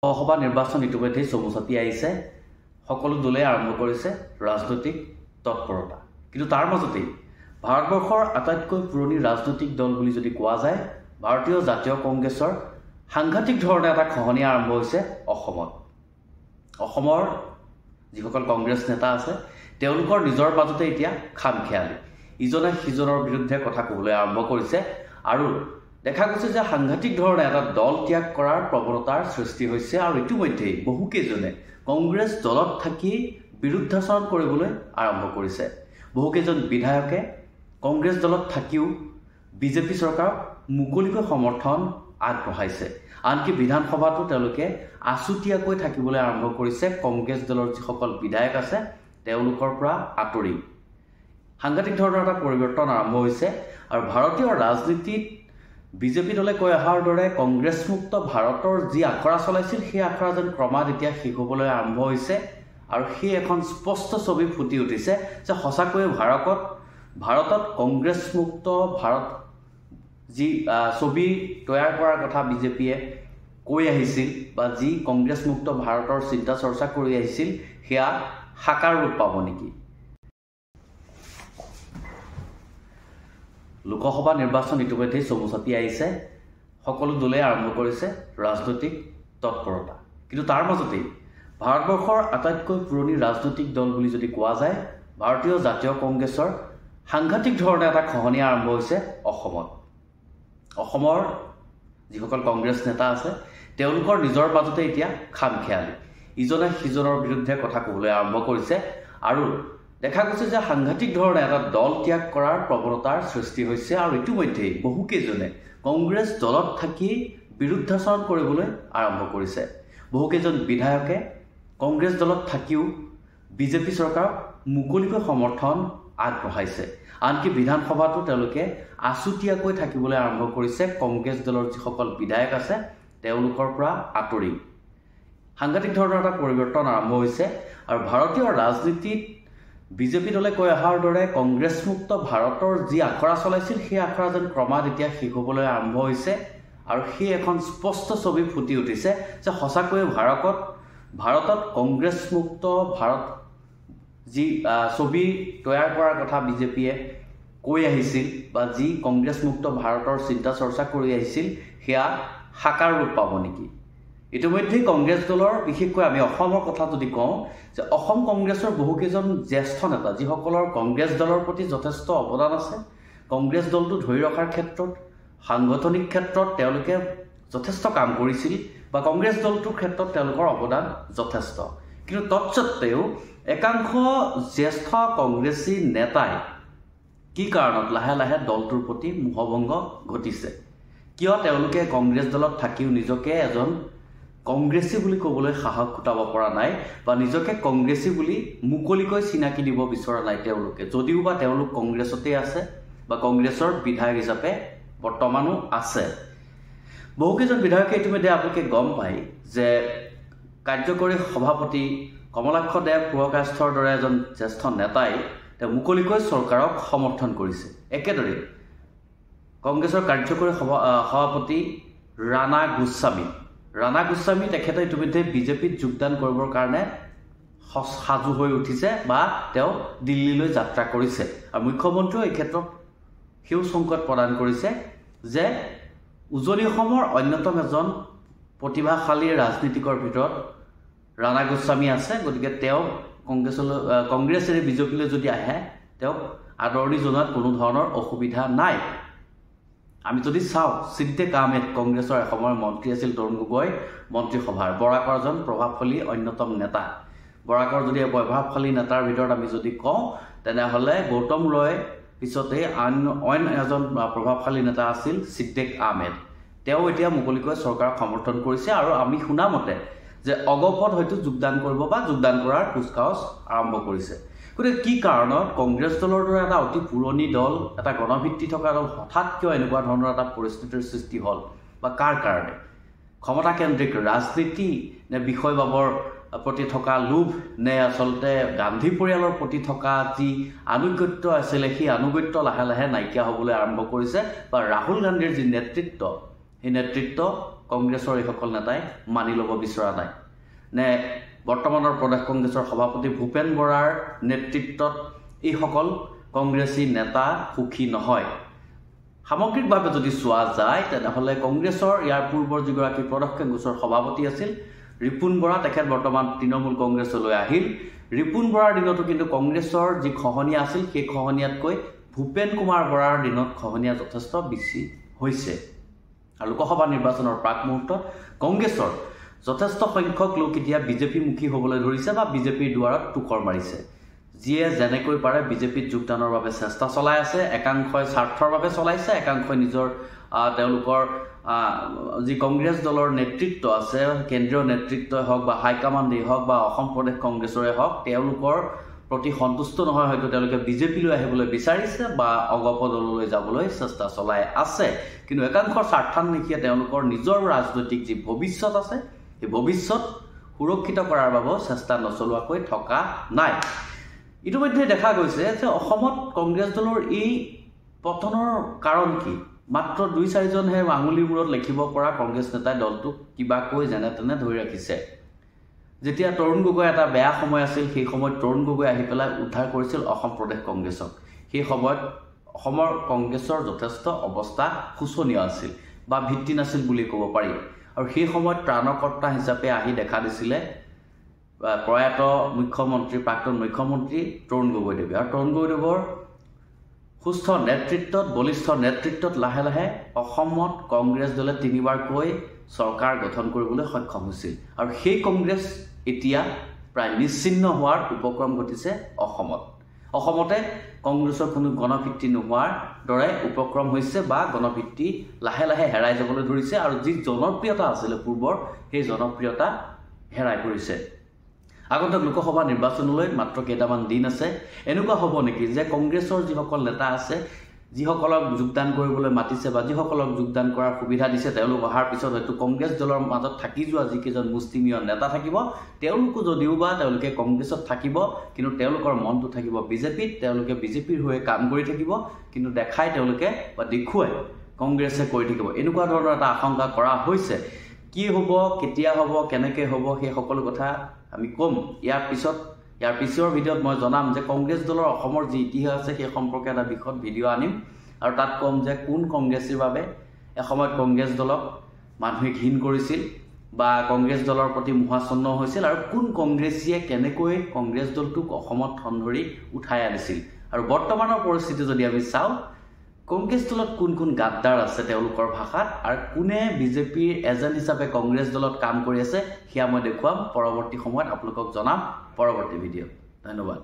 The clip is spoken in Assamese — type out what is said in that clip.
লোকসভা নিৰ্বাচন ইতিমধ্যেই চমু চাপি আহিছে। সকলো দলেই আৰম্ভ কৰিছে ৰাজনৈতিক তৎপৰতা। কিন্তু তাৰ মাজতেই ভাৰতবৰ্ষৰ আটাইতকৈ পুৰণি ৰাজনৈতিক দল বুলি যদি কোৱা যায়, ভাৰতীয় জাতীয় কংগ্ৰেছৰ সাংঘাতিক ধৰণে এটা খহনীয়া আৰম্ভ হৈছে অসমত। অসমৰ যিসকল কংগ্ৰেছ নেতা আছে তেওঁলোকৰ নিজৰ মাজতে এতিয়া খামখেয়ালি, ইজনে সিজনৰ বিৰুদ্ধে কথা ক'বলৈ আৰম্ভ কৰিছে আৰু দেখা গৈছে যে সাংঘাতিক ধৰণে এটা দল ত্যাগ কৰাৰ প্ৰৱণতাৰ সৃষ্টি হৈছে আৰু ইতিমধ্যেই বহুকেইজনে কংগ্ৰেছ দলত থাকি বিৰুদ্ধাচৰণ কৰিবলৈ আৰম্ভ কৰিছে। বহুকেইজন বিধায়কে কংগ্ৰেছ দলত থাকিও বিজেপি চৰকাৰক মুকলিকৈ সমৰ্থন আগবঢ়াইছে। আনকি বিধানসভাতো তেওঁলোকে আছুতীয়াকৈ থাকিবলৈ আৰম্ভ কৰিছে। কংগ্ৰেছ দলৰ যিসকল বিধায়ক আছে তেওঁলোকৰ পৰা আঁতৰি সাংঘাতিক ধৰণৰ এটা পৰিৱৰ্তন আৰম্ভ হৈছে আৰু ভাৰতীয় ৰাজনীতিত বিজেপি দলে কৈ অহাৰ দৰে কংগ্ৰেছমুক্ত ভাৰতৰ যি আখৰা চলাইছিল সেই আখৰা যেন ক্ৰমাৎ এতিয়া শেষ হ'বলৈ আৰম্ভ হৈছে আৰু সেই এখন স্পষ্ট ছবি ফুটি উঠিছে যে সঁচাকৈয়ে ভাৰতত কংগ্ৰেছমুক্ত ভাৰত যি ছবি তৈয়াৰ কৰাৰ কথা বিজেপিয়ে কৈ আহিছিল বা যি কংগ্ৰেছমুক্ত ভাৰতৰ চিন্তা চৰ্চা কৰি আহিছিল সেয়া সাকাৰ ৰূপ পাব নেকি? লোকসভা নিৰ্বাচন ইতিমধ্যেই চমু চাপি আহিছে। সকলো দলেই আৰম্ভ কৰিছে ৰাজনৈতিক তৎপৰতা। কিন্তু তাৰ মাজতেই ভাৰতবৰ্ষৰ আটাইতকৈ পুৰণি ৰাজনৈতিক দল বুলি যদি কোৱা যায়, ভাৰতীয় জাতীয় কংগ্ৰেছৰ সাংঘাতিক ধৰণে এটা খহনীয়া আৰম্ভ হৈছে অসমত। অসমৰ যিসকল কংগ্ৰেছ নেতা আছে তেওঁলোকৰ নিজৰ মাজতে এতিয়া খামখেয়ালি, ইজনে সিজনৰ বিৰুদ্ধে কথা ক'বলৈ আৰম্ভ কৰিছে আৰু দেখা গৈছে যে সাংঘাতিক ধৰণে এটা দল ত্যাগ কৰাৰ প্ৰৱণতাৰ সৃষ্টি হৈছে আৰু ইতিমধ্যেই বহুকেইজনে কংগ্ৰেছ দলত থাকি বিৰুদ্ধাচৰণ কৰিবলৈ আৰম্ভ কৰিছে। বহুকেইজন বিধায়কে কংগ্ৰেছ দলত থাকিও বিজেপি চৰকাৰক মুকলিকৈ সমৰ্থন আগবঢ়াইছে। আনকি বিধানসভাতো তেওঁলোকে আছুতীয়াকৈ থাকিবলৈ আৰম্ভ কৰিছে। কংগ্ৰেছ দলৰ যিসকল বিধায়ক আছে তেওঁলোকৰ পৰা আঁতৰি সাংঘাতিক ধৰণৰ এটা পৰিৱৰ্তন আৰম্ভ হৈছে আৰু ভাৰতীয় ৰাজনীতিত বিজেপি দলে কৈ অহাৰ দৰে কংগ্ৰেছমুক্ত ভাৰতৰ যি আখৰা চলাইছিল সেই আখৰা যেন ক্ৰমাৎ এতিয়া শেষ হ'বলৈ আৰম্ভ হৈছে আৰু সেই এখন স্পষ্ট ছবি ফুটি উঠিছে যে সঁচাকৈয়ে ভাৰতত কংগ্ৰেছমুক্ত ভাৰত যি ছবি তৈয়াৰ কৰাৰ কথা বিজেপিয়ে কৈ আহিছিল বা যি কংগ্ৰেছমুক্ত ভাৰতৰ চিন্তা চৰ্চা কৰি আহিছিল সেয়া সাকাৰ ৰূপ পাব নেকি? ইতিমধ্যেই কংগ্ৰেছ দলৰ, বিশেষকৈ আমি অসমৰ কথা যদি কওঁ যে অসম কংগ্ৰেছৰ বহুকেইজন জ্যেষ্ঠ নেতা যিসকলৰ কংগ্ৰেছ দলৰ প্ৰতি যথেষ্ট অৱদান আছে, কংগ্ৰেছ দলটো ধৰি ৰখাৰ ক্ষেত্ৰত, সাংগঠনিক ক্ষেত্ৰত তেওঁলোকে যথেষ্ট কাম কৰিছিল বা কংগ্ৰেছ দলটোৰ ক্ষেত্ৰত তেওঁলোকৰ অৱদান যথেষ্ট। কিন্তু তৎসত্ত্বেও একাংশ জ্যেষ্ঠ কংগ্ৰেছী নেতাই কি কাৰণত লাহে লাহে দলটোৰ প্ৰতি মোহভংগ ঘটিছে? কিয় তেওঁলোকে কংগ্ৰেছ দলত থাকিও নিজকে এজন কংগ্ৰেছী বুলি ক'বলৈ সাহস গোটাব পৰা নাই বা নিজকে কংগ্ৰেছী বুলি মুকলিকৈ চিনাকি দিব বিচৰা নাই তেওঁলোকে, যদিও বা তেওঁলোক কংগ্ৰেছতেই আছে বা কংগ্ৰেছৰ বিধায়ক হিচাপে বৰ্তমানো আছে। বহুকেইজন বিধায়কে ইতিমধ্যে আপোনালোকে গম পায় যে কাৰ্যকৰী সভাপতি কমলাক্ষ দেৱ পুৰকায়স্থৰ দৰে এজন জ্যেষ্ঠ নেতাই তেওঁ মুকলিকৈ চৰকাৰক সমৰ্থন কৰিছে। একেদৰে কংগ্ৰেছৰ কাৰ্যকৰী সভাপতি ৰাণা গোস্বামী তেখেতে ইতিমধ্যে বিজেপিত যোগদান কৰিবৰ কাৰণে সাজু হৈ উঠিছে বা তেওঁ দিল্লীলৈ যাত্ৰা কৰিছে আৰু মুখ্যমন্ত্ৰীয়েও এই ক্ষেত্ৰত সেউজ সংকেত প্ৰদান কৰিছে যে উজনি অসমৰ অন্যতম এজন প্ৰতিভাশালী ৰাজনীতিকৰ ভিতৰত ৰাণা গোস্বামী আছে, গতিকে তেওঁ কংগ্ৰেছেৰে বিজেপিলৈ যদি আহে তেওঁক আদৰণি জনোৱাত কোনো ধৰণৰ অসুবিধা নাই। আমি যদি চাওঁ, ছিদ্দিক আহমেদ কংগ্ৰেছৰ এসময়ৰ মন্ত্ৰী আছিল, তৰুণ গগৈ মন্ত্ৰীসভাৰ, বৰাকৰ এজন প্ৰভাৱশালী অন্যতম নেতা। বৰাকৰ যদি প্ৰভাৱশালী নেতাৰ ভিতৰত আমি যদি কওঁ তেনেহ'লে গৌতম ৰয় পিছতেই অইন এজন প্ৰভাৱশালী নেতা আছিল ছিদ্দিক আহমেদ। তেওঁ এতিয়া মুকলিকৈ চৰকাৰক সমৰ্থন কৰিছে আৰু আমি শুনা মতে যে অগপত হয়তো যোগদান কৰিব বা যোগদান কৰাৰ কুচকাৱাজ আৰম্ভ কৰিছে। গতিকে কি কাৰণত কংগ্ৰেছ দলৰ দৰে এটা অতি পুৰণি দল, এটা গণভিত্তি থকা দল হঠাৎ কিয় এনেকুৱা ধৰণৰ এটা পৰিস্থিতিৰ সৃষ্টি হ'ল বা কাৰ কাৰণে? ক্ষমতাকেন্দ্ৰিক ৰাজনীতি নে বিষয়বাবৰ প্ৰতি থকা লোভ নে আচলতে গান্ধী পৰিয়ালৰ প্ৰতি থকা যি আনুগত্য আছিলে সেই আনুগত্য লাহে লাহে নাইকিয়া হ'বলৈ আৰম্ভ কৰিছে বা ৰাহুল গান্ধীৰ যি নেতৃত্ব সেই নেতৃত্ব কংগ্ৰেছৰ এইসকল নেতাই মানি ল'ব বিচৰা নাই। নে বৰ্তমানৰ প্ৰদেশ কংগ্ৰেছৰ সভাপতি ভূপেন বৰাৰ নেতৃত্বত এইসকল কংগ্ৰেছী নেতা সুখী নহয়। সামগ্ৰিকভাৱে যদি চোৱা যায় তেনেহ'লে কংগ্ৰেছৰ ইয়াৰ পূৰ্বৰ যিগৰাকী প্ৰদেশ কংগ্ৰেছৰ সভাপতি আছিল ৰিপুণ বৰা, তেখেত বৰ্তমান তৃণমূল কংগ্ৰেছলৈ আহিল। ৰিপুণ বৰাৰ দিনতো কিন্তু কংগ্ৰেছৰ যি খহনীয়া আছিল সেই খহনীয়াতকৈ ভূপেন কুমাৰ বৰাৰ দিনত খহনীয়া যথেষ্ট বেছি হৈছে। আৰু লোকসভা নিৰ্বাচনৰ প্ৰাক মুহূৰ্তত কংগ্ৰেছৰ যথেষ্ট সংখ্যক লোক এতিয়া বিজেপিমুখী হ'বলৈ ধৰিছে বা বিজেপিৰ দুৱাৰত টোকৰ মাৰিছে। যিয়ে যেনেকৈ পাৰে বিজেপিত যোগদানৰ বাবে চেষ্টা চলাই আছে। একাংশই স্বাৰ্থৰ বাবে চলাইছে, একাংশই নিজৰ তেওঁলোকৰ যি কংগ্ৰেছ দলৰ নেতৃত্ব আছে, কেন্দ্ৰীয় নেতৃত্বই হওক বা হাইকমাণ্ডেই হওক বা অসম প্ৰদেশ কংগ্ৰেছৰে হওক, তেওঁলোকৰ প্ৰতি সন্তুষ্ট নহয়, হয়তো তেওঁলোকে বিজেপিলৈ আহিবলৈ বিচাৰিছে বা অগপ দললৈ যাবলৈ চেষ্টা চলাই আছে। কিন্তু একাংশ স্বাৰ্থান্বেষীয়ে তেওঁলোকৰ নিজৰ ৰাজনৈতিক যি ভৱিষ্যত আছে সেই ভৱিষ্যত সুৰক্ষিত কৰাৰ বাবেও চেষ্টা নচলোৱাকৈ থকা নাই। ইতিমধ্যে দেখা গৈছে যে অসমত কংগ্ৰেছ দলৰ এই পতনৰ কাৰণ কি। মাত্ৰ 2-4জনহে আঙুলিৰ মূৰত লেখিব পৰা কংগ্ৰেছ নেতাই দলটোক কিবাকৈ যেনে তেনে ধৰি ৰাখিছে। যেতিয়া তৰুণ গগৈ এটা বেয়া সময় আছিল, সেই সময়ত তৰুণ গগৈ আহি পেলাই উদ্ধাৰ কৰিছিল অসম প্ৰদেশ কংগ্ৰেছক। সেই সময়ত অসমৰ কংগ্ৰেছৰ যথেষ্ট অৱস্থা শোচনীয় আছিল বা ভিত্তি নাছিল বুলি ক'ব পাৰি। আৰু সেই সময়ত ত্ৰাণকৰ্তা হিচাপে আহি দেখা দিছিলে প্ৰয়াত মুখ্যমন্ত্ৰী, প্ৰাক্তন মুখ্যমন্ত্ৰী তৰুণ গগৈদেৱে। আৰু তৰুণ গগৈদেৱৰ সুস্থ নেতৃত্বত, বলিষ্ঠ নেতৃত্বত লাহে লাহে অসমত কংগ্ৰেছ দলে তিনিবাৰকৈ চৰকাৰ গঠন কৰিবলৈ সক্ষম হৈছিল। আৰু সেই কংগ্ৰেছ এতিয়া প্ৰায় নিশ্চিহ্ন হোৱাৰ উপক্ৰম ঘটিছে অসমত। অসমতে কংগ্ৰেছৰ কোনো গণভিত্তি নোহোৱাৰ দৰে উপক্ৰম হৈছে বা গণভিত্তি লাহে লাহে হেৰাই যাবলৈ ধৰিছে। আৰু যি জনপ্ৰিয়তা আছিলে পূৰ্বৰ, সেই জনপ্ৰিয়তা হেৰাই পৰিছে। আগন্তুক লোকসভা নিৰ্বাচনলৈ মাত্ৰ কেইটামান দিন আছে। এনেকুৱা হ'ব নেকি যে কংগ্ৰেছৰ যিসকল নেতা আছে, যিসকলক যোগদান কৰিবলৈ মাতিছে বা যিসকলক যোগদান কৰাৰ সুবিধা দিছে, তেওঁলোক অহাৰ পিছত হয়তো কংগ্ৰেছ দলৰ মাজত থাকি যোৱা যিকেইজন মুষ্টিমেয় নেতা থাকিব, তেওঁলোকো যদিও বা তেওঁলোকে কংগ্ৰেছত থাকিব, কিন্তু তেওঁলোকৰ মনটো থাকিব বিজেপিত, তেওঁলোকে বিজেপিৰ হৈ কাম কৰি থাকিব, কিন্তু দেখাই তেওঁলোকে বা দেখুৱাই কংগ্ৰেছে কৰি থাকিব, এনেকুৱা ধৰণৰ এটা আশংকা কৰা হৈছে। কি হ'ব, কেতিয়া হ'ব, কেনেকৈ হ'ব, সেই সকলো কথা আমি ক'ম ইয়াৰ পিছত। ইয়াৰ পিছৰ ভিডিঅ'ত মই জনাম যে কংগ্ৰেছ দলৰ অসমৰ যি ইতিহাস আছে সেই সম্পৰ্কে এটা বিশদ ভিডিঅ' আনিম। আৰু তাত ক'ম যে কোন কংগ্ৰেছীৰ বাবে এসময়ত কংগ্ৰেছ দলক মানুহে ঘিণ কৰিছিল বা কংগ্ৰেছ দলৰ প্ৰতি মোহাচ্ছন্ন হৈছিল, আৰু কোন কংগ্ৰেছীয়ে কেনেকৈ কংগ্ৰেছ দলটোক অসমত ঠন ধৰি উঠাই আনিছিল। আৰু বৰ্তমানৰ পৰিস্থিতি যদি আমি চাওঁ, কংগ্ৰেছ দলত কোন কোন গাদ্দাৰ আছে তেওঁলোকৰ ভাষাত, আৰু কোনে বিজেপিৰ এজেণ্ট হিচাপে কংগ্ৰেছ দলত কাম কৰি আছে, সেয়া মই দেখুৱাম পৰৱৰ্তী সময়ত, আপোনালোকক জনাম পৰৱৰ্তী ভিডিঅ'ত। ধন্যবাদ।